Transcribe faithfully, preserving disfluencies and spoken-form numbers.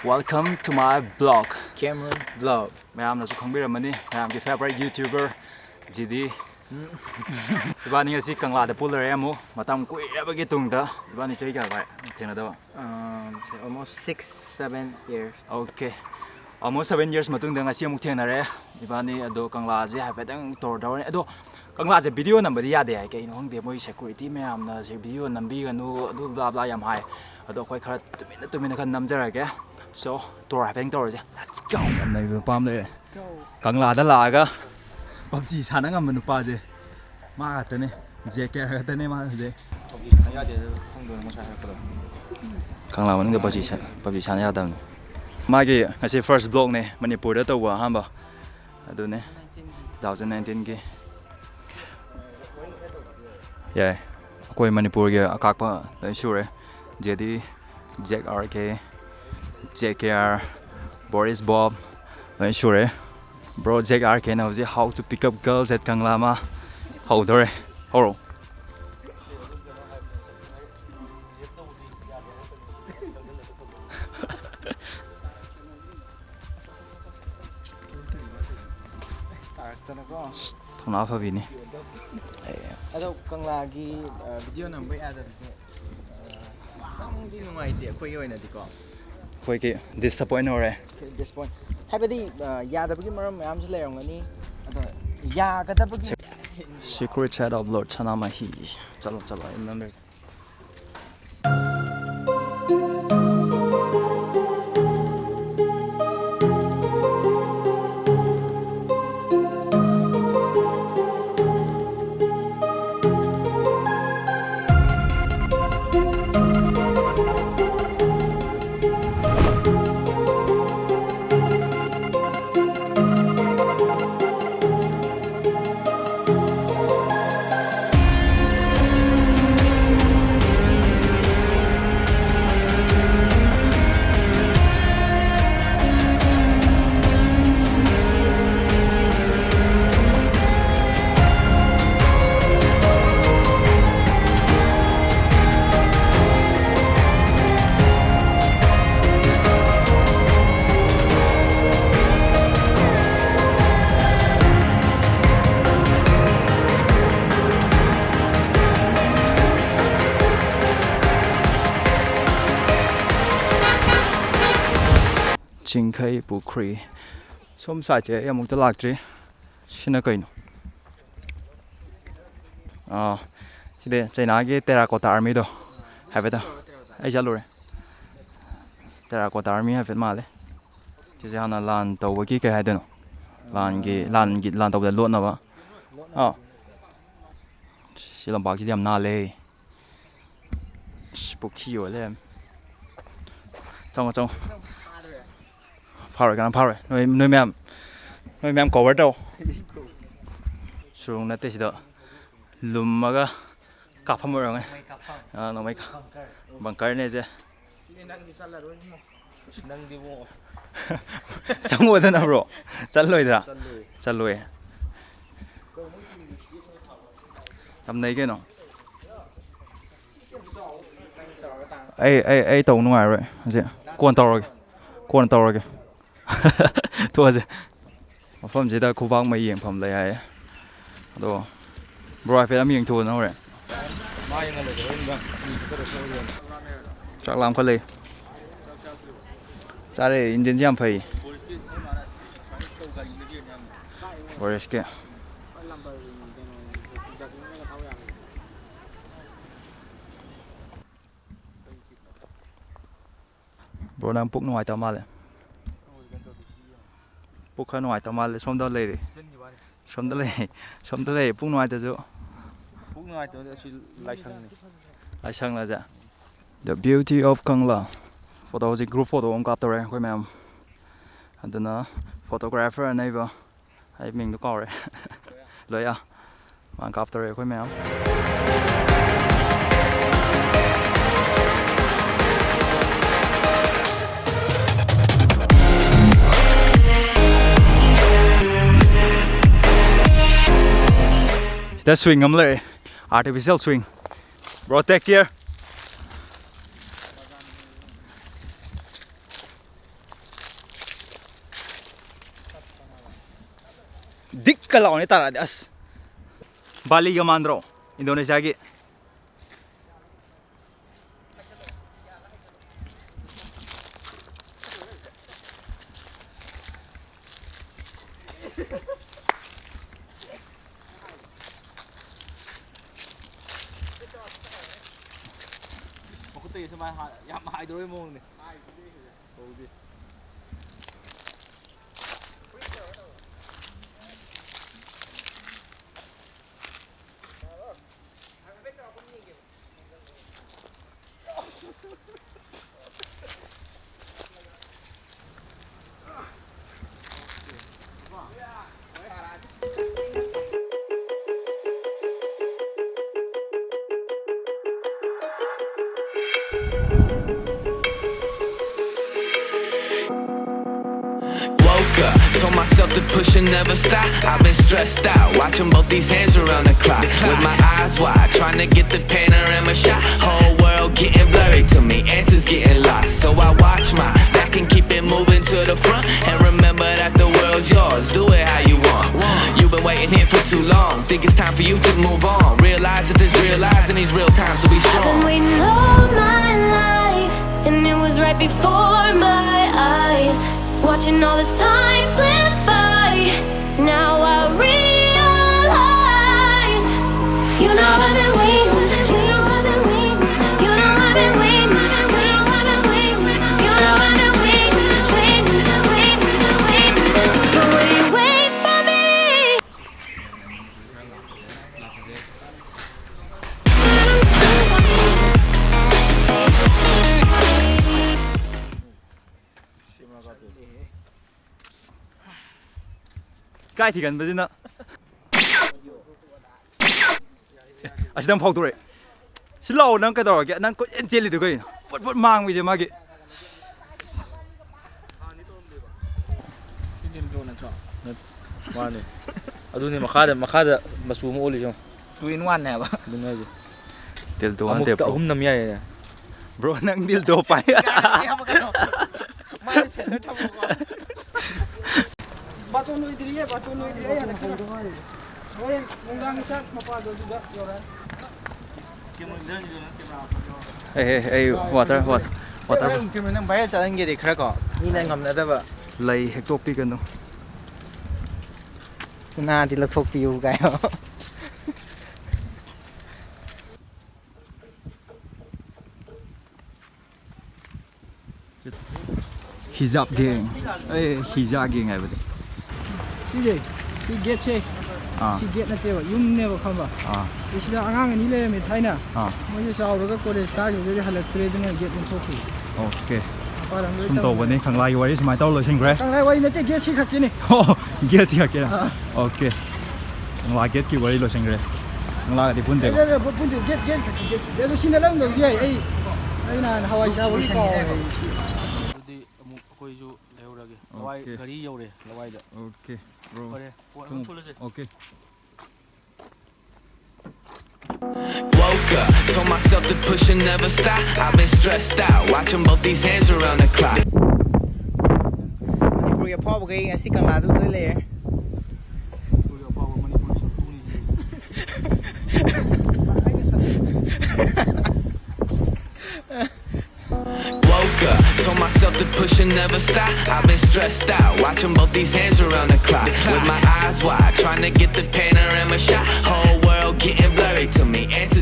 Welcome to my vlog. Cameron Vlog. ꯃꯌꯥꯝꯅꯁꯨ ꯈꯪꯕꯤꯔꯝꯃꯅꯤ, ꯃꯌꯥꯝꯒꯤ favorite YouTuber G ꯗꯤ꯫ ꯏꯕꯥꯅꯤ ꯉꯁꯤ ꯀꯪꯂꯥꯗ ꯄꯨꯜꯂꯔꯦ ꯑꯃꯨꯛ, ꯃꯇꯝ ꯀꯨꯏꯔꯕꯒꯤ ꯇꯨꯡꯗ꯫ ꯏꯕꯥꯅꯤ ꯆꯍꯤ ꯀꯌꯥ ꯚꯥꯏ ꯊꯦꯡꯅꯗꯕ? Um, say almost six, seven years. Okay, almost seven years ꯃꯇꯨꯡꯗ ꯉꯁꯤ ꯑꯃꯨꯛ ꯊꯦꯡꯅꯔꯦ ꯏꯕꯥꯅꯤ꯫ ꯑꯗꯣ ꯀꯪꯂꯥꯁꯦ ꯍꯥꯏꯐꯦꯠꯇꯪ tour ꯇꯧꯔꯅꯤ꯫ ꯑꯗꯣ ꯀꯪꯂꯥꯁꯦ video ꯅꯝꯕꯗꯤ ꯌꯥꯗꯦ ꯍꯥꯏ, ꯀꯩꯅꯣ ꯈꯪꯗꯦ, ꯃꯣꯏ security ꯃꯌꯥꯝꯅ ꯁꯤ video ꯅꯝꯕꯤꯒꯅꯨ, ꯑꯗꯨ blah blah ꯌꯥꯝ ꯍꯥꯏ꯫ ꯑꯗꯣ ꯑꯩꯈꯣꯏ ꯈꯔ ꯇꯨꯃꯤꯟꯅ ꯇꯨꯃꯤꯟꯅ ꯈꯔ ꯅꯝꯖꯔꯒꯦ꯫ So, tour ꯍꯥꯏꯐꯦꯠꯇꯪ ꯇꯧꯔꯁꯦ꯫ Let's go. ꯌꯥꯝ ꯅꯩꯕ ꯅꯨꯄꯥ ꯑꯃ ꯂꯩꯔꯦ꯫ ꯀꯪꯂꯥꯗ ꯂꯥꯛꯑꯒ PUBG ꯁꯥꯟꯅ ꯉꯝꯕ ꯅꯨꯄꯥꯁꯦ ꯃꯥ ꯈꯛꯇꯅꯦ꯫ ꯖꯦ ꯀꯦ ꯑꯥꯔ ꯈꯛꯇꯅꯦ ꯃꯥ ꯍꯧꯖꯤꯛ꯫ ꯄꯕꯖꯤ ꯁꯥꯟꯅ ꯌꯥꯗꯦ ꯍꯥꯏꯗꯣ ꯈꯪꯗꯣꯏꯅꯣ ꯉꯁꯥꯏ ꯍꯥꯏꯔꯛꯄꯗꯣ꯫ ꯀꯪꯂꯥ ꯃꯅꯨꯡꯗ PUBG ꯁꯥ-, PUBG ꯁꯥꯟꯅ ꯌꯥꯗꯕꯅꯤ꯫ ꯃꯥꯒꯤ ꯉꯁꯤ first vlogꯅꯦ ꯃꯅꯤꯄꯨꯔꯗ ꯇꯧꯕ ꯑꯍꯥꯟꯕ꯫ ꯑꯗꯨꯅꯦ, two thousand nineteenꯒꯤ꯫ ꯌꯥꯏ, ꯑꯩꯈꯣꯏ ꯃꯅꯤꯄꯨꯔꯒꯤ ꯑꯀꯥꯛꯄ ꯂꯣꯏ ꯁꯨꯔꯦ꯫ ꯖꯦ ꯗꯤ, ꯖꯦꯛ ꯑꯥꯔ ꯀꯦ, ꯖꯦ ꯀꯦ ꯑꯥꯔ, ꯕꯣꯔꯤꯁ ꯕꯣꯕ, ꯂꯣꯏ ꯁꯨꯔꯦ꯫ Bro ꯖꯦꯛ ꯑꯥꯔ ꯀꯦꯅ ꯍꯧꯖꯤꯛ How to Pick Up Girls at Kangla ꯑꯃ ꯍꯧꯗꯣꯔꯦ꯫ ꯍꯧꯔꯣ꯫ ꯇꯥꯔꯛꯇꯅꯀꯣ꯫ ꯊꯧꯅꯥ ꯐꯕꯤꯅꯤ꯫ ꯑꯗꯣ ꯀꯪꯂꯥꯒꯤ video ꯅꯝꯕ ꯌꯥꯗꯕꯁꯦ ꯈꯤꯇꯪꯗꯤ ꯅꯨꯡꯉꯥꯏꯇꯦ ꯑꯩꯈꯣꯏꯒꯤ ꯑꯣꯏꯅꯗꯤꯀꯣ꯫ ꯑꯩꯈꯣꯏꯒꯤ disappoint ꯑꯣꯏꯔꯦ꯫ Disappoint ꯍꯥꯏꯕꯗꯤ ꯌꯥꯗꯕꯒꯤ ꯃꯔꯝ ꯃꯌꯥꯝꯁꯨ ꯂꯩꯔꯝꯒꯅꯤ꯫ ꯑꯗꯣ ꯌꯥꯒꯗꯕꯒꯤ Secret Side of Lord ꯁꯅꯥꯃꯍꯤ꯫ ꯆꯠꯂꯣ, ꯆꯠꯂꯣ, ꯑꯩ ꯅꯝꯕꯤꯔꯒꯦ꯫ ꯆꯤꯡꯈꯩ ꯄꯨꯈ꯭ꯔꯤ꯫ ꯁꯣꯝ ꯁꯥꯏꯠꯁꯦ ꯑꯩ ꯑꯃꯨꯛꯇ ꯂꯥꯛꯇ꯭ꯔꯤ꯫ ꯁꯤꯅ ꯀꯩꯅꯣ? ꯑꯥ, ꯁꯤꯗꯤ ꯆꯩꯅꯥꯒꯤ terracotta armyꯗꯣ ꯍꯥꯏꯐꯦꯠꯇ ꯑꯩ ꯆꯠꯂꯨꯔꯦ꯫ Terracotta army ꯍꯥꯏꯐꯦꯠ ꯃꯥꯜꯂꯦ꯫ ꯁꯤꯁꯦ ꯍꯥꯟꯅ ꯂꯥꯟ ꯇꯧꯕꯒꯤ ꯀꯩ ꯍꯥꯏꯗꯣꯏꯅꯣ? ꯂꯥꯟꯒꯤ, ꯂꯥꯟꯒꯤ, ꯂꯥꯟ ꯇꯧꯕꯗ ꯂꯣꯠꯅꯕ꯫ ꯑꯥ꯫ ꯁꯤ ꯂꯝꯄꯥꯛꯁꯤꯗꯤ ꯌꯥꯝ ꯅꯥꯜꯂꯦ꯫ ꯑꯁ, ꯄꯨꯈ꯭ꯔꯤ ꯑꯣꯏ ꯂꯩꯔꯝꯃꯦ꯫ ꯆꯪꯉꯣ, ꯆꯪꯉꯣ꯫ ꯐꯥꯔꯣꯏ, ꯀꯅꯥ ꯐꯥꯔꯣꯏ? ꯅꯣꯏ, ꯅꯣꯏ ꯃꯌꯥꯝ, ꯅꯣꯏ ꯃꯌꯥꯝ cover ꯇꯧ꯫ ꯁꯨꯔꯨꯡ ꯅꯠꯇꯦ ꯁꯤꯗ꯫ ꯂꯨꯝꯃꯒ ꯀꯥꯞꯐꯝ ꯑꯣꯏꯔꯝꯒꯅꯤ꯫ ꯅꯣꯡꯃꯩ ꯀꯥꯞꯐꯝ꯫ ꯑꯥ, ꯅꯣꯡꯃꯩ ꯀꯥꯞ-, bunker꯫ Bunkerꯅꯦ ꯁꯦ꯫ ꯑꯦ, ꯅꯪꯗꯤ ꯆꯠꯂꯔꯣꯏ ꯏꯕꯨꯡꯉꯣ꯫ ꯑꯁ, ꯅꯪꯗꯤ ꯏꯕꯨꯡꯉꯣ꯫ ꯆꯪꯉꯣꯗꯅ bro꯫ ꯆꯠꯂꯣꯏꯗ꯭ꯔꯥ? ꯆꯠꯂꯣꯏ꯫ ꯆꯠꯂꯣꯏ꯫ ꯌꯥꯝ ꯅꯩ ꯀꯩꯅꯣ꯫ ꯑꯩ, ꯑꯩ, ꯑꯩ ꯇꯧ ꯅꯨꯡꯉꯥꯏꯔꯣꯏ ꯍꯧꯖꯤꯛ꯫ ꯀꯣꯟ ꯇꯧꯔꯒꯦ꯫ ꯀꯣꯟ ꯇꯧꯔꯒꯦ꯫ ꯊꯣꯛꯑꯁꯦ꯫ ꯃꯐꯝꯁꯤꯗ ꯈꯨꯕꯥꯛ ꯃꯩ ꯌꯦꯡꯐꯝ ꯂꯩ ꯍꯥꯏꯌꯦ꯫ ꯑꯗꯣ bro ꯍꯥꯏꯐꯦꯠ ꯑꯃ ꯌꯦꯡꯊꯣꯛꯎꯗꯅ ꯍꯣꯔꯦꯟ꯫ ꯆꯥꯛ ꯂꯥꯝꯈꯠꯂꯛꯏ꯫ ꯆꯥꯔꯦ, ꯏꯟꯖꯤꯟꯁꯦ ꯌꯥꯝ ꯐꯩ꯫ ꯐꯣꯔꯦꯁꯀꯤ꯫ Bro, ꯅꯪ ꯄꯨꯛ ꯅꯨꯡꯉꯥꯏꯇꯕ ꯃꯥꯜꯂꯦ꯫ ꯄꯨꯛ ꯈꯔ ꯅꯨꯡꯉꯥꯏꯇꯕ ꯃꯥꯜꯂꯦ꯫ ꯁꯣꯝꯗ ꯂꯩꯔꯦ꯫ ꯁꯣꯝꯗ ꯂꯩ꯫ ꯁꯣꯝꯗ ꯂꯩ꯫ ꯄꯨꯛ ꯅꯨꯡꯉꯥꯏꯇꯁꯨ꯫ ꯄꯨꯛ ꯅꯨꯡꯉꯥꯏꯇꯕꯗꯤ ꯑꯁꯤ ꯂꯥꯏꯁꯪꯅꯤ꯫ ꯂꯥꯏꯁꯪꯂꯁꯦ꯫ The beauty of Kangla꯫ Photo ꯍꯧꯖꯤꯛ group photo ꯑꯃ ꯀꯥꯞꯇꯧꯔꯦ ꯑꯩꯈꯣꯏ ꯃꯌꯥꯝ꯫ ꯑꯗꯨꯅ photographer ꯑꯅꯩꯕ, ꯑꯩ ꯃꯤꯡꯗꯣ ꯀꯥꯎꯔꯦ꯫ ꯂꯣꯌꯥ꯫ ꯃꯥ ꯀꯥꯞꯇꯧꯔꯦ ꯑꯩꯈꯣꯏ ꯃꯌꯥꯝ꯫ ꯁꯤꯗ swing ꯑꯃ ꯂꯩꯔꯦ꯫ Artificial swing꯫ Bro, take care꯫ ꯗꯤꯛꯀ ꯂꯥꯎꯅꯤ ꯇꯥꯔꯛꯑꯗꯤ꯫ ꯑꯁ꯫ ꯕꯥꯂꯤꯒ ꯃꯥꯟꯗ꯭ꯔꯣ? ꯏꯟꯗꯣꯅꯦꯁꯤꯌꯥꯒꯤ꯫ ꯃꯈꯨꯠꯇꯒꯤ ꯁꯨꯃꯥꯏꯅ ꯍꯥ-, ꯌꯥꯝ ꯍꯥꯏꯗꯣꯔꯛꯄꯩ ꯃꯑꯣꯡꯅꯦ꯫ ꯍꯧꯗꯤ꯫ Woke up, told myself to push and never stop. I've been stressed out, watching both these hands around the clock. With my eyes wide, trying to get the panorama shot. Whole world getting blurry to me, answers getting lost. So I watch my back and keep it moving to the front. And remember that the world's yours, do it how you want. You've been waiting here for too long. Think it's time for you to move on. Realize that there's real lies in these real times, so be strong. I've been waiting all my life, and it was right before my eyes. Watching all this time slip by, now I realize. You know I've been waiting, you know I've been waiting, you know I've been waiting, you know I've been waiting, you know I've been waiting, waiting, waiting, waiting. The way you wait for me. ꯏꯀꯥꯏ ꯊꯤꯒꯟꯕꯁꯤꯅ꯫ ꯑꯁꯤꯗ ꯑꯃ ꯐꯥꯎꯗꯣꯔꯛꯑꯦ꯫ ꯁꯤ ꯂꯥꯛꯑꯣ, ꯅꯪ ꯀꯩꯗꯧꯔꯒꯦ? ꯅꯪ ꯀꯣꯏꯆꯦꯟ ꯆꯦꯜꯂꯤꯗꯣ ꯀꯩꯅꯣ? ꯄꯨꯠ ꯄꯨꯠ ꯃꯥꯡꯕꯁꯦ ꯃꯥꯒꯤ꯫ ꯅꯠ-, ꯃꯥꯅꯦ꯫ ꯑꯗꯨꯅꯦ ꯃꯈꯥꯗ, ꯃꯈꯥꯗ ꯃꯆꯨ ꯑꯃ ꯑꯣꯜꯂꯤꯁꯦ ꯌꯦꯡꯉꯣ꯫ Two in one ꯅꯦ ꯍꯥꯏꯕ꯫ ꯑꯗꯨꯅꯦ ꯍꯥꯏꯁꯦ꯫ ꯇꯤꯜꯇꯣ ꯅꯠꯇꯦ, ꯑꯃꯨꯛꯇ ꯕ꯭ꯔꯣ꯫ ꯑꯍꯨꯝ ꯅꯝ ꯌꯥꯏꯌꯦ꯫ ꯕ꯭ꯔꯣ, ꯅꯪ ꯇꯤꯜꯇꯣ ꯄꯥꯏ꯫ ꯌꯥꯔꯦ, ꯌꯥꯝ ꯀꯩꯅꯣ꯫ ꯃꯥꯏ sensor ꯊꯝꯃꯣꯀꯣ꯫ ꯕꯥꯇꯣꯟ ꯂꯣꯏꯗ꯭ꯔꯤꯌꯦ, ꯕꯥꯇꯣꯟ ꯂꯣꯏꯗ꯭ꯔꯤꯌꯦ, ꯑꯩ ꯍꯜꯂꯛꯈꯤꯔꯣꯏ꯫ ꯍꯣꯔꯦꯟ ꯅꯨꯡꯗꯥꯡꯒꯤ ꯆꯥꯛ ꯃꯄꯥꯗꯣ ꯑꯗꯨꯗ ꯌꯧꯔꯛꯑꯅꯤ꯫ ꯑꯩ, ꯑꯩ, ꯑꯩ water, water, water꯫ ꯍꯣꯔꯦꯟ camera ꯅꯪ viral ꯆꯠꯍꯟꯒꯦꯗꯤ ꯈꯔ ꯀꯣ, ꯃꯤꯅ ꯉꯝꯅꯗꯕ꯫ ꯂꯩ ꯍꯦꯛꯇꯣꯛꯄꯤꯒꯅꯨ꯫ ꯅꯥꯗꯤ ꯂꯧꯊꯣꯛꯄꯤꯌꯨ ꯀꯥꯏꯌꯣ꯫ ꯍꯤꯖꯥꯕ ꯒꯦꯡ꯫ ꯑꯦ, ꯍꯤꯖꯥ ꯒꯦꯡ ꯍꯥꯏꯕꯗꯤ꯫ ꯁꯤꯁꯦ, ꯁꯤ ꯒꯦꯠꯁꯦ꯫ ꯑꯥ꯫ ꯁꯤ ꯒꯦꯠ ꯅꯠꯇꯦꯕ, ꯌꯨꯝꯅꯦꯕ, ꯈꯪꯕ? ꯑꯥ꯫ ꯁꯤ ꯁꯤꯗ ꯑꯉꯥꯡ ꯑꯅꯤ ꯂꯩꯔꯝꯃꯦ ꯊꯥꯏꯅ꯫ ꯑꯥ꯫ ꯃꯣꯏꯁꯦ ꯆꯥꯎꯔꯒ ꯀꯣꯂꯦꯖ ꯀꯥꯈꯤꯕꯗꯒꯤ ꯍꯜꯂꯛꯇ꯭ꯔꯦ, ꯑꯗꯨꯅ ꯒꯦꯠ ꯂꯣꯟꯊꯣꯛꯈ꯭ꯔꯦ꯫ ꯑꯣꯀꯦ꯫ ꯃꯄꯥꯟ ꯂꯝꯗ ꯁꯨꯝ ꯇꯧꯕꯅꯦ꯫ ꯇꯧꯕꯅꯦ, ꯀꯪꯂꯥꯒꯤ ꯋꯥꯔꯤ ꯁꯨꯃꯥꯏꯅ ꯇꯧꯔ ꯂꯣꯏꯁꯤꯟꯈ꯭ꯔꯦ꯫ ꯀꯪꯂꯥꯒꯤ ꯋꯥꯔꯤ ꯅꯠꯇꯦ, ꯒꯦꯠꯁꯤ ꯈꯛꯀꯤꯅꯦ꯫ ꯑꯣ, ꯒꯦꯠꯁꯤ ꯈꯛꯀꯤꯔꯥ? ꯑꯥ꯫ ꯑꯣꯀꯦ꯫ ꯀꯪꯂꯥ ꯒꯦꯠꯀꯤ ꯋꯥꯔꯤ ꯂꯣꯏꯁꯤꯟꯈ꯭ꯔꯦ꯫ ꯀꯪꯂꯥꯒꯗꯤ ꯄꯨꯟꯗꯦꯕ꯫ ꯑꯦ, ꯑꯦ, ꯑꯦ, ꯄꯨꯟꯗꯦ, ꯒꯦꯠ, ꯒꯦꯠ ꯈꯛꯀꯤ, ꯒꯦꯠ ꯈꯛꯀꯤ꯫ ꯑꯗꯨ ꯁꯤꯅ ꯂꯧꯗꯕꯁꯨ ꯌꯥꯏ, ꯑꯩ, ꯑꯩ ꯅꯍꯥꯟ ꯍꯋꯥꯏ ꯆꯥꯕꯒꯤ ꯀꯥꯎꯔꯦ꯫ ꯑꯗꯨꯗꯤ ꯑꯃꯨꯛ ꯑꯩꯈꯣꯏꯁꯨ ꯂꯩꯍꯧꯔꯒꯦ꯫ ꯂꯋꯥꯏ ꯑꯣꯀꯦ꯫ ꯒꯥꯔꯤ ꯌꯧꯔꯦ ꯂꯋꯥꯏꯗ꯫ Okay, bro. ꯐꯔꯦ, ꯀꯣꯟꯅ ꯑꯃꯨꯛ ꯊꯣꯛꯂꯁꯦ꯫ Okay. Woke up, told myself to push and never stop. I've been stressed out, watching both these hands around the clock. ꯃꯅꯤꯄꯨꯔꯒꯤ ꯑꯐꯥꯎꯕꯈꯩ ꯉꯁꯤ ꯀꯪꯂꯥꯗ ꯂꯣꯏ ꯂꯩꯔꯦ꯫ ꯃꯅꯤꯄꯨꯔꯒꯤ ꯑꯐꯥꯎꯕ ꯃꯅꯤꯄꯨꯔꯒꯤ ꯁꯛꯇꯨꯅꯤ꯫ Woke up, told myself to push and never stop. I've been stressed out, watching both these hands around the clock. With my eyes wide, trying to get the panorama shot. Whole world getting blurry to me. Answers